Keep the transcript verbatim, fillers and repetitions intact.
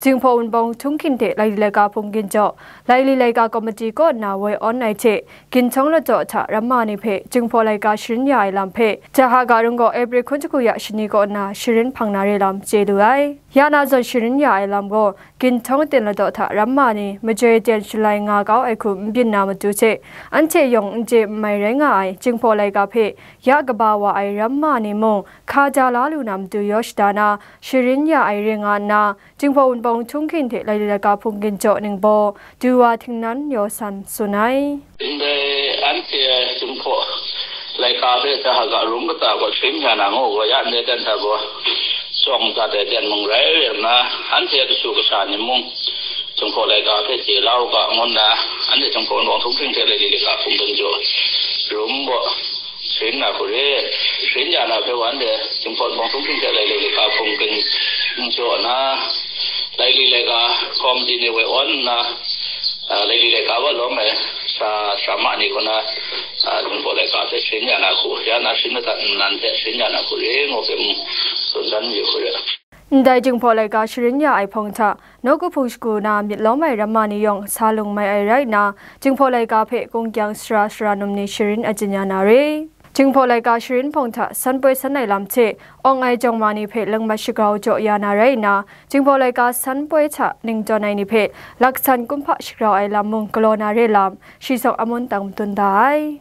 Jinghpaw Wunpawng Htunghking hte Laili Laika Hpung Ginjaw, Laili Laika Komiti kaw nna woi awn ai hte, Ginhtawng Ladaw hta ramma ni hpe Jinghpaw Laika sharin ya ai lam hpe, Jahaga Rung gaw April hkun shagu ya shani kaw nna sharin hpang na re lam chye lu ai. Ya na zawn sharin ya ai lam gaw, Ginhtawng Aten Ladaw hta ramma ni majoi aten shalai nga kau ai hku n byin na matu hte, anhte yawng n chye n mai rai nga ai Jinghpaw Laika hpe ya kaba wa ai ramma ni mung hka ja la lu na matu yaw shada na, sharin ya ai re nga nna, Jinghpaw Wunpawng Htunghking hte Laili Laika Hpung Ginjaw ningbaw, Duwa Htingnan Yaw San tsun ai. Ndai anhte Jinghpaw Laika hpe Jahaga Rung kata gaw sharin ya na ngu gaw, ya ndai dan hta gaw tsawng dat ai ten mung rai rai nna, anhte kashu kasha ni mung Jinghpaw Laika hpe chye la u ga, ngu nna, anhte Jinghpaw Wunpawng Htunghking hte Laili Laika Hpung Ginjaw rum gaw sharin na hku re, sharin ya na hpe wan de, Jinghpaw Wunpawng Htunghking hte Laili Laika Hpung Ginjaw na, Laili Laika Komiti ni woi awn nna, a, Laili Laika wa lawm ai sara sara ma ni kaw na, a, Jinghpaw Laika hpe sharin ya na hku, ya na sharin madat nnan hte sharin ya na hku re, ngu hpe mung tsun dan yu hku re. Ndai Jinghpaw Laika sharin ya ai hpawng hta, nawku hpung shagu na myit lawm ai ramma ni yawng sa lung mai ai rai nna, Jinghpaw Laika hpe kungkyang sara sara num ni sharin ajin ya na re. Jinghpaw Laika sharin hpawng hta san poi san ai lam hte, awng ai jawng ma ni hpe lengmat shagrau jaw ya na rai nna, Jinghpaw Laika san poi hta ning tawn ai ni hpe laksan kumhpa shagrau ai lam mung galaw na re lam, shi sawng amun tang matun da ai.